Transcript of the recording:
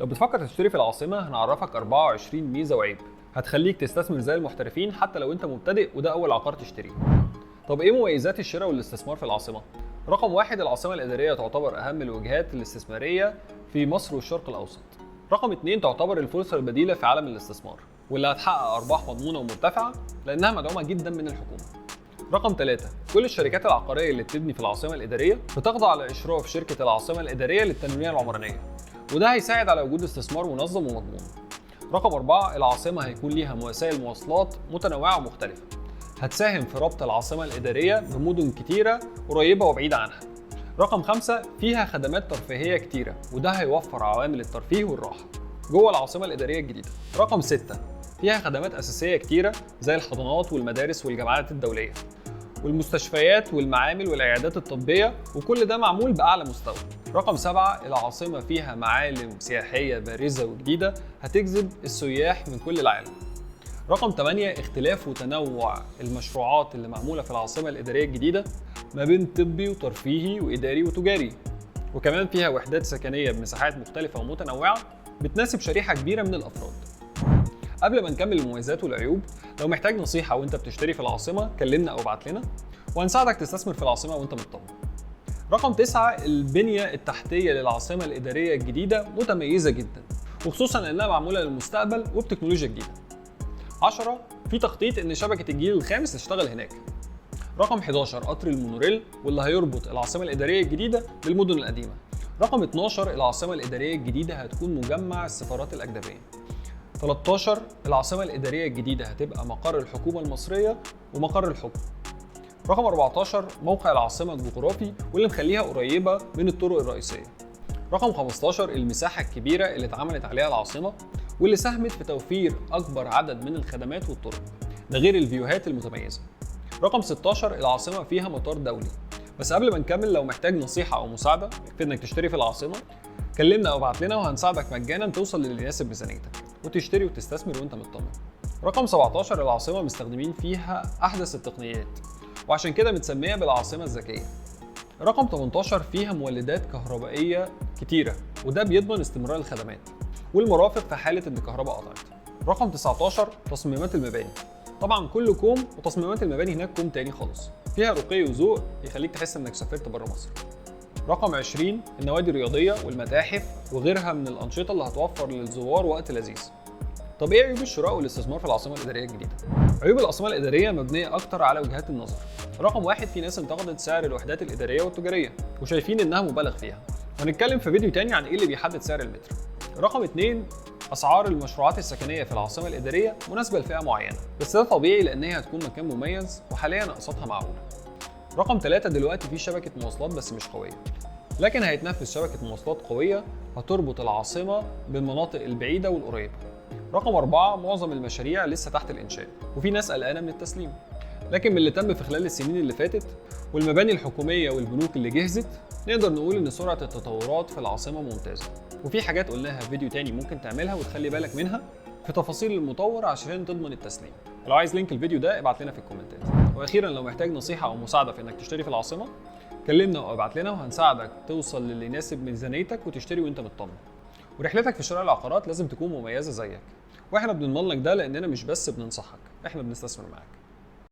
لو بتفكر تشتري في العاصمة هنعرفك 24 ميزة وعيب هتخليك تستثمر زي المحترفين حتى لو انت مبتدئ وده اول عقار تشتريه. طب ايه مميزات الشراء والاستثمار في العاصمة؟ رقم 1، العاصمة الإدارية تعتبر أهم الوجهات الاستثمارية في مصر والشرق الأوسط. رقم 2، تعتبر الفرصة البديلة في عالم الاستثمار واللي هتحقق أرباح مضمونة ومرتفعة لأنها مدعومة جدا من الحكومة. رقم 3، كل الشركات العقارية اللي بتبني في العاصمة الإدارية بتخضع لإشراف شركة العاصمة الإدارية للتنمية العمرانية، وده هيساعد على وجود استثمار منظم ومضمون. رقم 4، العاصمة هيكون ليها وسائل مواصلات متنوعة ومختلفة هتساهم في ربط العاصمة الإدارية بمدن كتيرة قريبة وبعيدة عنها. رقم 5، فيها خدمات ترفيهية كتيرة وده هيوفر عوامل الترفيه والراحة جوه العاصمة الإدارية الجديدة. رقم 6، فيها خدمات أساسية كتيرة زي الحضانات والمدارس والجامعات الدولية والمستشفيات والمعامل والعيادات الطبية، وكل ده معمول بأعلى مستوى. رقم 7، العاصمة فيها معالم سياحية بارزة وجديدة هتجذب السياح من كل العالم. رقم 8، اختلاف وتنوع المشروعات اللي معمولة في العاصمة الإدارية الجديدة ما بين طبي وترفيهي وإداري وتجاري، وكمان فيها وحدات سكنية بمساحات مختلفة ومتنوعة بتناسب شريحة كبيرة من الأفراد. قبل ما نكمل المميزات والعيوب، لو محتاج نصيحة وانت بتشتري في العاصمة كلمنا أو ابعت لنا وهنساعدك تستثمر في العاصمة وانت مطمن. رقم 9، البنية التحتية للعاصمة الإدارية الجديدة متميزة جدا، وخصوصا انها معمولة للمستقبل وبتكنولوجيا جديدة. 10، في تخطيط ان شبكة الجيل الخامس تشتغل هناك. رقم 11، قطر المونوريل واللي هيربط العاصمة الإدارية الجديدة بالمدن القديمة. رقم 12، العاصمة الإدارية الجديدة هتكون مجمع السفارات الأجنبية. 13، العاصمة الإدارية الجديدة هتبقى مقر الحكومة المصرية ومقر الحكم. رقم 14، موقع العاصمة الجغرافي واللي مخليها قريبة من الطرق الرئيسية. رقم 15، المساحة الكبيرة اللي اتعملت عليها العاصمة واللي ساهمت في توفير أكبر عدد من الخدمات والطرق، ده غير الفيوهات المتميزة. رقم 16، العاصمة فيها مطار دولي. بس قبل ما نكمل، لو محتاج نصيحة أو مساعدة في إنك تشتري في العاصمة كلمنا أو ابعت لنا وهنساعدك مجانا توصل للي يناسب ميزانيتك وتشتري وتستثمر وانت مطمن. رقم 17، العاصمة مستخدمين فيها أحدث التقنيات وعشان كده متسمية بالعاصمة الذكية. رقم 18، فيها مولدات كهربائية كتيرة وده بيضمن استمرار الخدمات والمرافق في حالة إن الكهرباء قطعت. رقم 19، تصميمات المباني. طبعا كل كوم وتصميمات المباني هناك كوم تاني خالص، فيها رقي وذوق يخليك تحس إنك سافرت بره مصر. رقم 20، النوادي الرياضية والمتاحف وغيرها من الأنشطة اللي هتوفر للزوار وقت لذيذ. طب ايه عيوب الشراء والاستثمار في العاصمة الإدارية الجديدة؟ عيوب العاصمة الإدارية مبنية أكتر على وجهات النظر. رقم 1، في ناس انتقدت سعر الوحدات الإدارية والتجارية وشايفين إنها مبالغ فيها، وهنتكلم في فيديو تاني عن ايه اللي بيحدد سعر المتر. رقم 2، أسعار المشروعات السكنية في العاصمة الإدارية مناسبة لفئة معينة، بس ده طبيعي لأن هي هتكون مكان مميز وحاليا أقساطها معقولة. رقم 3، دلوقتي في شبكة مواصلات بس مش قوية، لكن هيتنفذ شبكة مواصلات قوية هتربط العاصمة بالمناطق البعيدة والقريبة. رقم 4، معظم المشاريع لسه تحت الإنشاء وفي ناس قلقانة من التسليم، لكن من اللي تم في خلال السنين اللي فاتت والمباني الحكومية والبنوك اللي جهزت نقدر نقول إن سرعة التطورات في العاصمة ممتازة. وفي حاجات قلناها في فيديو تاني ممكن تعملها وتخلي بالك منها في تفاصيل المطور عشان تضمن التسليم. لو عايز link الفيديو ده ابعت لنا في الكومنتات. واخيرا لو محتاج نصيحة او مساعدة في انك تشتري في العاصمة كلمنا او ابعت لنا وهنساعدك توصل للي يناسب ميزانيتك وتشتري وانت مطمن. ورحلتك في شراء العقارات لازم تكون مميزة زيك، واحنا بنضمن لك ده لاننا مش بس بننصحك، احنا بنستثمر معاك.